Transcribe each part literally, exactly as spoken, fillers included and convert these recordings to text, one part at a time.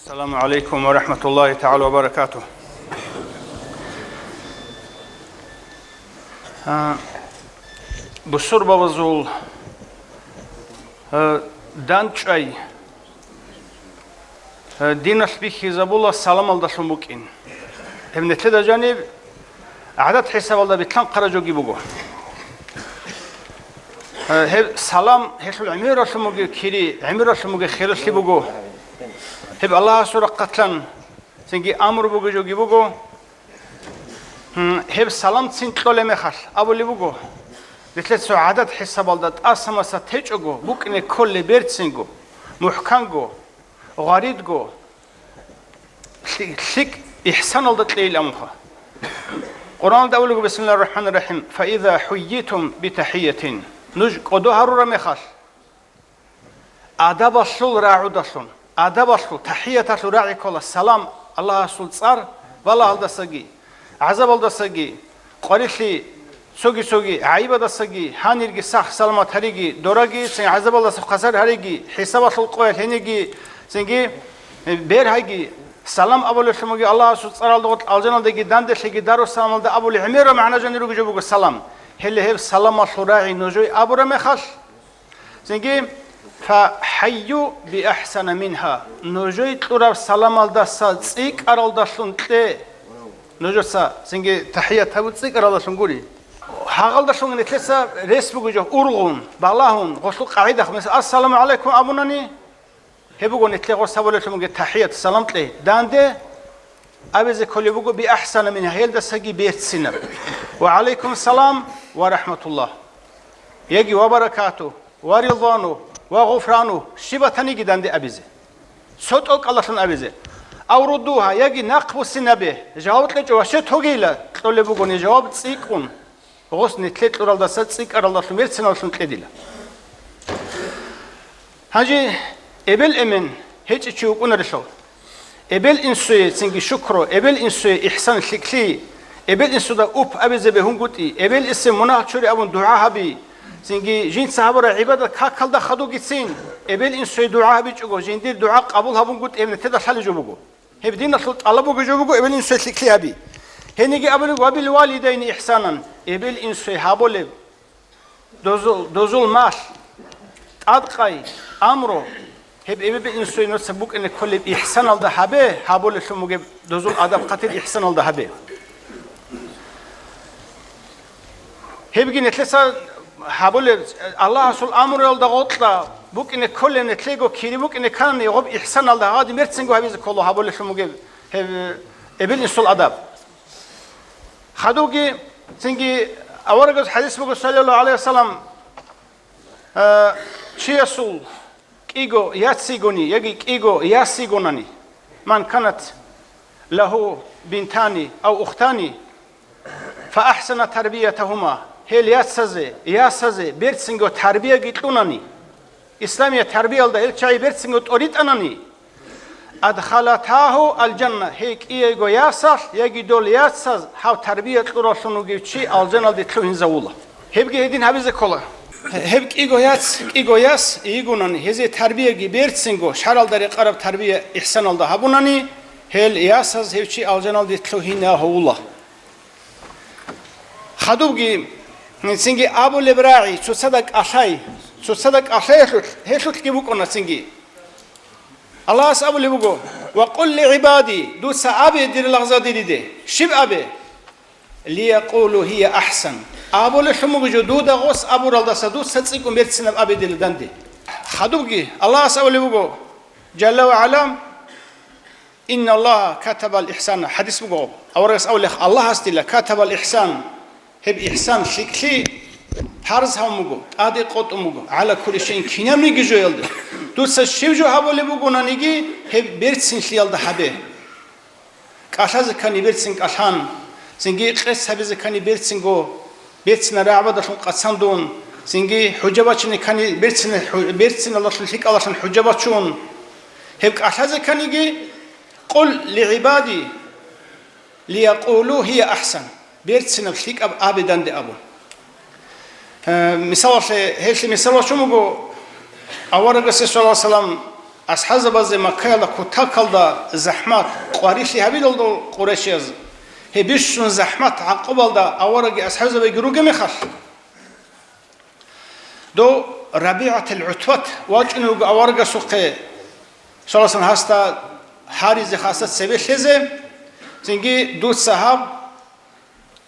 Саламу алейкум ва рахматуллахи таала ва баракатух. А, бусурбабазул, а, данчӀвай, а, диналъ бихьизабула саламалдалъун букӀин. Гьеб нилъеда жаниб гӀадат хӀисабалда битлъан хъаражоги буго. Гьеб салам, гьелъул гӀемералъун бугеб кири, гӀемералъун бугеб хиралъи буго. Гьеб Аллагьасул рахъалъан цинги амру бугеб жоги буго. Гьеб саламцин кьолеб мехалъ абулеб буго, нилъер цо гӀадат хӀисабалда тӀаса-маса течӀого, букӀине кколеб берцинго, мухӀканго, гъваридго, лъи-, лъикӀ ихсаналда кьейилан муха. Къуръаналда абулего, бисмиллагьир рахӀманир рахӀим, «Фаиза хӀуййитум битахӀийятин», нуж кӀодо гьарураб мехалъ, адабалъул рагӀудалъун, адабалъул, тахӀияталъул рагӀи ккола салам, Аллагьасул цӀар балагьалдасаги, гӀазабалдасаги, къварилъи цоги-цоги гӀайибалдасаги, гьанирги сах-саламат гьариги, дораги, цин гӀазабалдаса хъасар гьариги, хӀисабалъул къоялъ гьениги, цинги, э, бергьайги, салам абулелъун буго Аллагьасул цӀаралда гъоркь алжаналдаги данделъиги Дарусаламалда абулеб гӀемераб магӀна жанир ругеб жо буго салам. Гьеле гьеб саламалъул рагӀи нужее абураб мехалъ, цинги, «Фа хӀайю би ахӀсана мингьа», нужее кьураб саламалдаса цӀикӀкӀаралдалъун кье. Нужеца цинги тахӀият гьабу цӀикӀкӀаралдалъун гури. Гьагъалдалъун нилъеца рес бугеб жо ургъун, балагьун, гъолъул къагӀидахъ, мисал, «Ассаламу гӀалайкум» абунани, гьеб буго нилъее гъос гьабулелъун бугеб тахӀият, салам кьей. Данде абизе кколеб буго би ахӀсана мингьа, гьелдасаги берцинаб. Ва гӀалайкум салам ва рахӀматуллагь. Яги ва баракату, ва ридвану, ва гъуфрану, щиб батаниги данде абизе. Цо тӀокӀалдалъун абизе. Ав руддугьа, яги нахъ буссинабе, жаваб кьечӀо ва щет тогейила, кьолеб бугони жаваб цӀикӀкӀун. Гъос нилъее кьуралдаса цӀикӀкӀаралдалъун берциналдалъун кьедила. Гьанже эбел-эмен гьечӀев чи вукӀунарелъул, эбел-инсуе цинги шукру, эбел-инсуе ихсан лъикӀлъи, эбел-инсуда уп абизе бегьунгутӀи, эбел-инсуе мунагь чури абун дугӀа гьаби, цинги жинца гьабураб гӀибадат какалда хадугицин, эбел-инсуе дугӀа гьабичӀого, жиндир дугӀа къабул гьабунгутӀи гьеб нилъеда лъалеб жо буго. Гьеб диналъул тӀалаб бугеб жо буго эбел-инсуе лъикӀлъи гьаби. Гьениги абулеб: «Ва бил валидайни ихсанан», эбел-инсуе гьабулеб дозул, дозул малъ, тӀадкъай, амру, гьеб эбел-инсуе нужеца букӀине кколеб ихсаналда гьабе, гьабулелъун бугеб дозул адаб-хъатир ихсаналда гьабе. Гьебги нилъеца гьабулеб, Аллагьасул амруялда гъоркьа букӀине кколеб, нилъего кири букӀине ккани, гъоб ихсаналда гьагъаде мерцинго гьабизе ккола гьабулелъун бугеб гьеб эбел-инсул адаб. Хадубги, цинги аварагас хӀадис буго, саллаллагьу гӀалайгьи вассалам, э, чиясул кӀиго яцигони яги кӀиго ясигонани, ман канат лагьу бинтани ав ухтани, фа ахӀсана тарбиятагьума, гьел яцазе, ясазе берцинго тарбияги кьунани, исламият тарбиялда гьел чагӀи берцинго тӀоритӀанани, адхалатагьу алжанна, гьей кӀиего ясалъ яги дол яцаз гьав тарбия кьураллъун вугев чи алжаналде лъугьинзавула. Гьебги гьедин гьабизе ккола. Гьеб кӀиго яц, кӀиго яс йигунани, гьезие тарбияги берцинго, шаргӀалда рекъараб тарбия ихсаналда гьабунани, гьел ясаз гьев чи алжаналде лъугьинавула. Хадубги, цинги абулеб рагӀи, цоцазда кӀалъай, цоцазда кӀалъай гьелъулъ, гьелъулъги букӀуна цинги. Аллагьас абулеб буго: «Ва къул ли гӀибади», дуца абе дир лагъзадериде. Щиб абе? «Лиякъулу гьия ахӀсан». Абулелъун буго жо, дуда гъос абуралдаса дуца цӀикӀкӀун берцинаб абе дила данде. Хадубги, Аллагьас абулеб буго, Жалла ва Гьала, «Инна Аллагьа катабал ихсана», хӀадис буго. Аварагас абулеб: «Аллагьас дила катабал ихсан», гьеб ихсан, лъикӀлъи, парз гьавун буго, тӀаде къотӀун буго, «гӀала кулли шайин», кинабниги жоялда. Дуца щиб жо гьабулеб бугонаниги, гьеб берцинлъиялда гьабе. КӀалъазе ккани берцин кӀалъан, цинги къец гьабизе ккани берцинго, берцинаб рагӀабаздалъун къацандун, цинги хӀужа бачине ккани берцина-, хӀу-, берциналдалъун лъикӀалдалъун хӀужа бачун. Гьеб кӀалъазе кканиги, «Къул ли гӀибади лиякъулу гьия ахӀсан», берцинаб лъикӀаб абе данде абун. Э, мисалалъе, гьелъие мисал бачун буго, аварагасде, саллаллагьу гӀалайгьи вассалам, АсхӀабзабазе Маккаялда кутакалда захӀмат, къварилъи гьабилалда къурайшияз, гьеб бищун захӀмат гӀакъубалда аварагги асхӀабзабиги ругеб мехалъ, дов РабигӀатил ГӀутбат вачӀунев вуго аварагасухъе, саллаллагьу гӀалайгьи ва саллам, гьасда гьаризе, хасда цебе лъезе, цинги дуца гьаб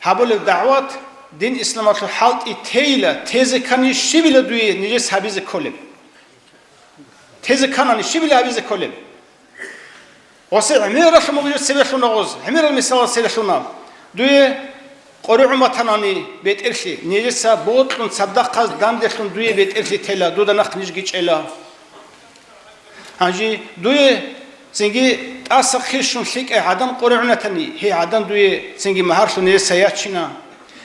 гьабулеб дагӀват, дин исламалъул хӀалтӀи тейила, тезе ккани щибила дуе нижес гьабизе кколеб? Тезе кканани щибила гьабизе кколеб? Гъосе гӀемералъун бугеб жо цебе лъуна гъоз, гӀемерал мисалал цебе лъуна. Дуе къоригӀун батанани бетӀерлъи, нижеца бокьун цадахъаз данделъун дуе бетӀерлъи тела, дуда нахъ нижги чӀела. Гьанже дуе цинги тӀаса хъирщун лъикӀай гӀадан къоригӀун батани, гьей гӀадан дуе цинги магьарлъун нижеца ячина.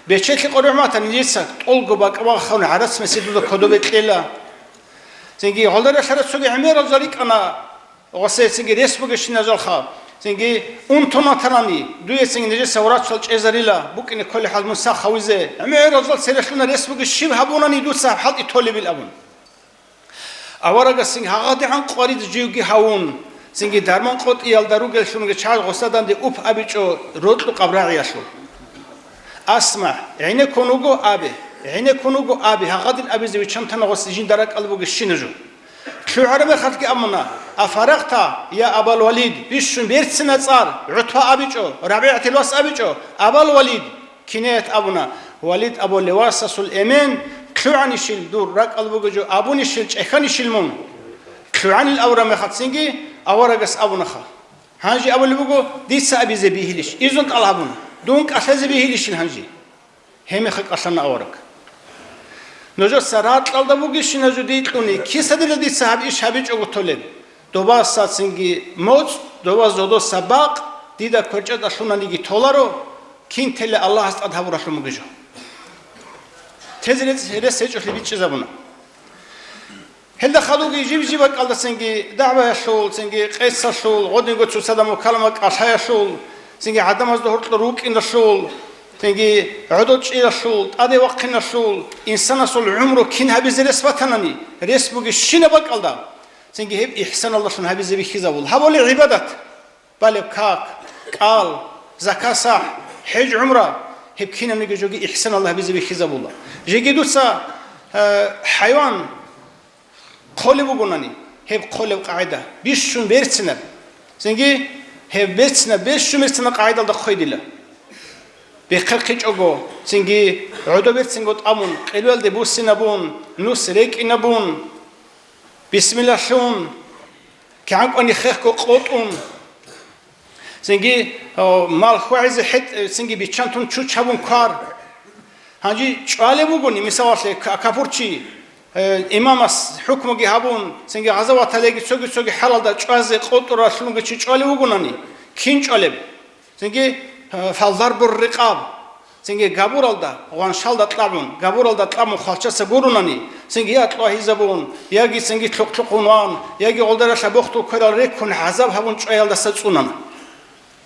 Бечелъи къоригӀун батани, нижеца тӀолго бакӀ-багъ хавун гӀарац месед дуда кодобе кьела. Цинги гьолда релълъараб цоги гӀемерал жо рикӀкӀана, гъосе цинги рес бугебщинаб жалха. Цинги унтун батанани, дуе цинги нижеца врачал чӀезарила, букӀине кколеб хӀал мун сах гьавизе. ГӀемерал жал цере лъуна, рес бугеб щиб гьабунани дуца гьаб хӀалтӀи толебил абун. Аварагас цинги гьагъадигӀан къварид живги гьавун, цинги дарман къотӀиялда ругеллъунги чагӀаз гъоса данде уп абичӀо рокьукъаб рагӀиялъул. АсмагӀ, гӀенеккун вуго абе, гӀенеккун вуго абе, гьагъадин абизе виччан тана гъос жинда ракӀалда бугебщина жо. ЛъугӀараб мехалъги абуна: «Афарагъта, я Абал Валид, бищун берцина цӀар, ГӀутба абичӀо, РабигӀатил вас абичӀо, Абал Валид». Кинаят абуна: «Валид абулев васасул эмен, лъугӀанищил дур ракӀалда бугеб жо, абунищил, чӀехьанищил мун?» ЛъугӀанил абураб мехалъ цинги аварагас абунаха. Гьанже абулеб буго: «Дица абизе бигьилищ, изун тӀалаб гьабун, дун кӀалъазе бигьилищин гьанже?» Гьеб мехалъ кӀалъана авараг. Нужеца ракьалда бугебщинаб жо дие кьуни, кисадила дица гьаб иш гьабичӀого толеб? Добаса цинги моцӀ, доба зодоса бакъ, дида кверчӀеда лъунаниги толаро, кин тела Аллагьас тӀад гьабуралъун бугеб жо. Тезе рес, рес гьечӀолъи бичӀчӀизабуна. Гьелда хадуги жиб-жиб бакӀалдасанги дагӀбаялъул, цинги къецалъул, гъодинго цоцазда муккалаб кӀалъаялъул, цинги гӀадамазда гьоркьор рукӀиналъул, цинги гӀодов чӀиялъул, тӀаде вахъиналъул, инсанасул гӀумру кин гьабизе рес батанани, рес бугебщинаб бакӀалда, цинги гьеб ихсаналдалъун гьабизе бихьизабула. Гьабулеб гӀибадат, балеб как, кӀал, закат-сахӀ, хӀеж-гӀумра, гьеб кинабниги жоги ихсаналда гьабизе бихьизабула. Жеги дуца, э, хӀайван хъолеб бугонани, гьеб хъолеб къагӀида, бищун берцинаб, цинги гьеб берцинаб, бищун берцинаб къагӀидалда хъведила. БехъерхъичӀого, цинги гӀодо берцинго тӀамун, къилбаялде буссинабун, нус рекӀинабун, бисмиллагьлъун, кигӀан кӀвани хехго къотӀун, цинги, о, мал хьвагӀизе хӀетӀ-, цинги биччан тун чуччабун квар. Гьанже чӀвалеб бугони, мисалалъе, ка-, капурчи, э, имамас хӀукмуги гьабун, цинги гъазаваталеги цоги-цоги хӀалалда чӀвазе къотӀуралъунги чи чӀвалев вугонани, кин чӀвалеб? Цинги, э, фалдарбур рикъаб, цинги габуралда, гъваншалда кьабун, габуралда кьабун хвалчаца гурунани, цинги я кьвагьизабун, яги цинги лъукъ-лъукъун ван, яги гъолдаралъа бохтул кверал реккун гӀазаб гьабун чӀваялдаса цӀунана.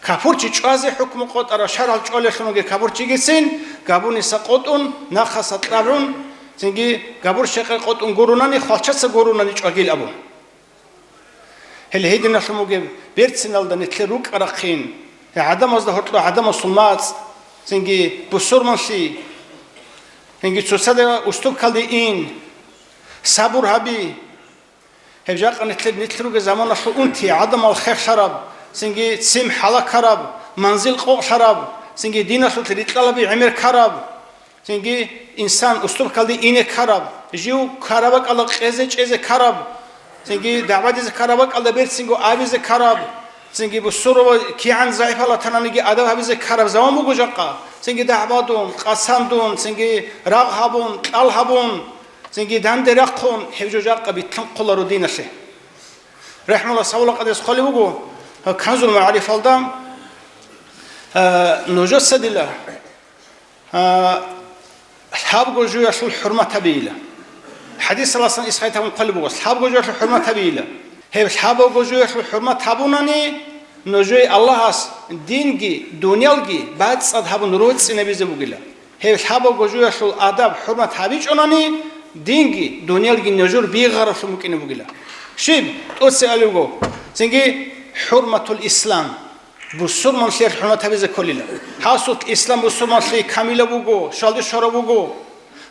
Капурчи чӀвазе хӀукму къотӀарав шаргӀал чӀвалелъунги капурчигицин, габуниса къотӀун, нахъаса кьабун, цинги габур-щекъер къотӀун гурунани, хвалчаца гурунани чӀвагил абун. Гьеле гьединалъун бугеб берциналда нилъер рукӀа-рахъин, гӀадамазда гьоркьо гӀадамасул мацӀ, цинги бусурманлъи, цинги цоцазда уступкалде ин, сабур гьаби. Гьеб жакъа нилъер, нилъ ругел заманалъул унти, гӀадамал херлъараб, цинги ццин хӀалакараб, манзил къокълъараб, цинги диналъулъ рикьалаби гӀемер ккараб, цинги инсан уступкалде ине ккараб, жив ккараб бакӀалда къезе-чӀезе ккараб, цинги дагӀбадизе ккараб бакӀалда берцинго абизе ккараб, цинги бусурбаби кигӀан загӀипал ратананиги адаб гьабизе ккараб заман буго жакъа, цинги дагӀбадун, къацандун, цинги рагъ гьабун, кьал гьабун, цинги данде рахъун, гьеб жо жакъа битлъун кколаро диналъе. РахӀмулла савла къадес хъвалеб буго, Канзул магӀарифалда, а, нужеца дила, а, лъабго жоялъул хӀурмат гьабейила. ХӀадисаласан исхӀайтабун хъвалеб буго, лъабго жоялъул хӀурмат гьабейила. Гьеб лъабго жоялъул хӀурмат гьабунани, нужее Аллагьас динги, дуниялги бацӀцӀад гьабун роцӀцӀинабизе бугила. Гьеб лъабабго жоялъул адаб-хӀурмат гьабичӀонани, динги, дуниялги нужер бигъаралъун букӀине бугила. Щиб тӀоцебе абулеб буго? Цинги хӀурматул ислам, бусурманлъиялъ хӀурмат гьабизе кколила. Гьасулъ ислам бусурманлъи камилаб буго, щвалде щвараб буго.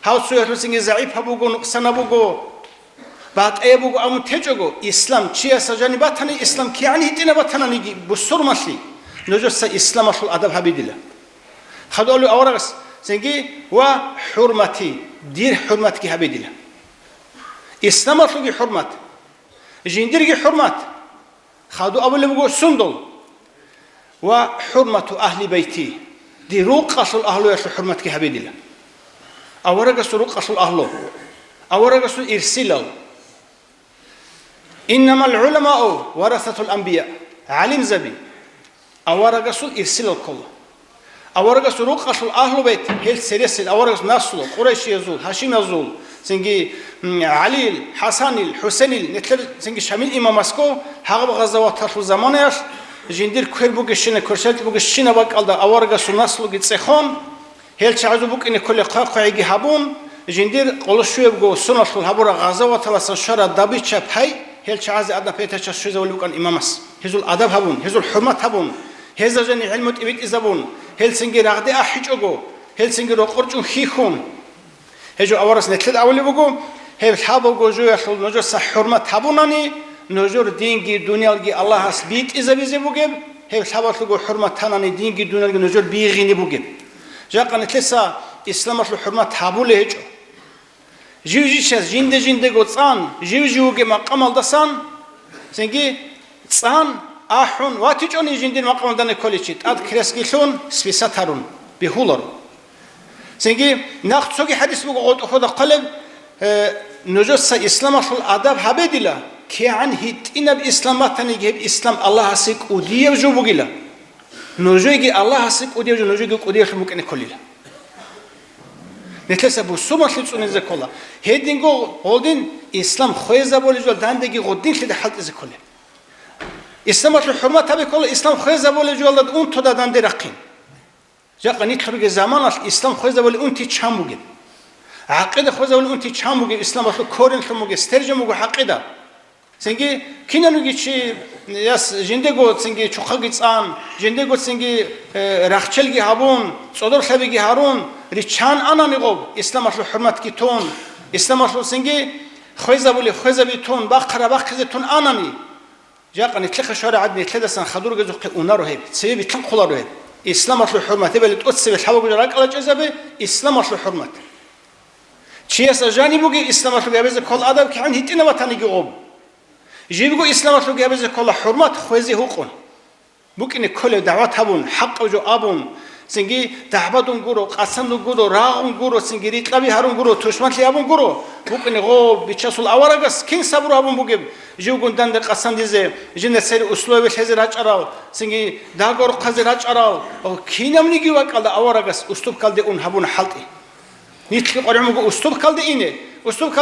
Гьав цоясулъ цинги загӀипаб буго, нукъсанаб буго, батӀияб буго абун течӀого, ислам чиясда жаниб батани, ислам кигӀан гьитӀинаб батананиги бусурманлъи, нужеца исламалъул адаб гьабидила. Хадув абулеб аварагас цинги ва хӀурмати, дир хӀурматги гьабидила. Исламалъулги хӀурмат, жиндирги хӀурмат. Хадув абулеб буго сундул: «Ва хӀурмату ахли байти», дир рукъалъул агьлуялъул хӀурматги гьабидила. Аварагасул рукъалъул агьлу, аварагасул ирсилал. «Иннамал гӀуламау варасатул анбия», гӀалимзаби аварагасул ирсилал ккола. Аварагасул рукъалъул агьлу байт, гьел цересел аварагасул наслу, къурайшиязул, гьашимиязул, цинги, м, ГӀалил, ХӀасанил, ХӀусенил, нилъер цинги Шамил имамасго гьагъаб гъазаваталъул заманаялъ жиндир квер бугебщина, кверщаликь бугебщина бакӀалда аварагасул наслуги цӀехон, гьел чагӀазул букӀине кколеб хъвай-хъвайги гьабун, жиндир къоло щуябго соналъул гьабураб гъазаваталасан щвараб добыча, пай, гьел чагӀазе адаб петача щвезавулев вукӀан имамас. Гьезул адаб гьабун, гьезул хӀурмат гьабун, гьезда жани гӀелму тӀибитӀизабун, гьелцинги рагъде ахӀичӀого, гьелцинги рокъор чӀун хьихьун. Гьеб жо аварагас нилъеда абулеб буго: «Гьеб лъабабго жоялъул нужеца хӀурмат гьабунани, нужер динги дуниялги Аллагьас битӀизабизе бугеб, гьеб лъабалъулго хӀурмат гьанани, динги дуниялги нужер бигьине бугеб». Жакъа нилъеца исламалъул хӀурмат гьабулеб гьечӀо. Жив-жичас жинде-жиндего цӀан, жив-жив вугеб макъамалдасан, цинги цӀан, ахӀун ватичӀони жиндир макъамалда не кколичи, тӀад крестги лъун, списать гьарун, бегьуларо. Цинги нахъ цоги хӀадис буго гъотӀохъода хъвалеб: «Э, нужеца исламалъул адаб гьабедила, кигӀан гьитӀинаб ислам батаниги, гьеб ислам Аллагьасе кӀудияб жо бугила. Нужеги Аллагьасе кӀудияб жо, нужеги кӀудияблъун букӀине кколила». Нилъеца бусурманлъи цӀунизе ккола. Гьединго гъолдин ислам хвезабулеб жо дандеги гъодинлъида хӀалтӀизе кколеб. Исламалъул хӀурмат гьабе ккола ислам хвезабулеб жоялда унтуда данде рахъин. Жакъа нилъерги заманалъ ислам хвезабулеб унти чан бугеб? ГӀакъида хвезабулеб унти чан бугеб? Исламалъул коренлъун бугеб, стержень буго гӀакъида. Цинги киналниги чи яс жиндего цинги чухъаги цӀан, жиндего цинги, э, рахчелги гьабун, цӀодорлъабиги гьарун, риччан анани гъоб, исламалъул хӀурматги тун, исламалъул цинги хвезабулеб хвезаби тун, бахъараб бахъизе тун анани. Жакъа нилъехъе щвараб гӀадин, нилъедасан хадургезухъе унаро гьеб, цеве битлъун хъуларо гьеб. Исламалъул хӀурмат, гьебали тӀоцебе лъабабго ракӀалда чӀезабе, исламалъул хӀурмат. Чиясда жаниб бугеб исламалъул гьабизе ккола адаб кигӀан гьитӀинаб батаниги гъоб. Жибго исламалъул гьабизе ккола хӀурмат хвезе гьукъун. БукӀине кколеб дагӀват гьабун, хӀакъаб жо абун, цинги дагӀбадун гуро, къацандун гуро, рагъун гуро, цинги рикьаби гьарун гуро, тушманлъи гьабун гуро. БукӀине гъоб бичасул аварагас кин сабру гьабун бугеб, живгун данде къацандизе, жинда цере условие лъезе рачӀарал, цинги дагорхъазе рачӀарал, кинабниги вакӀалда аварагас уступкалде ун гьабуна хӀалтӀи. Нилъги къваригӀун буго уступкалде ине. Уступкал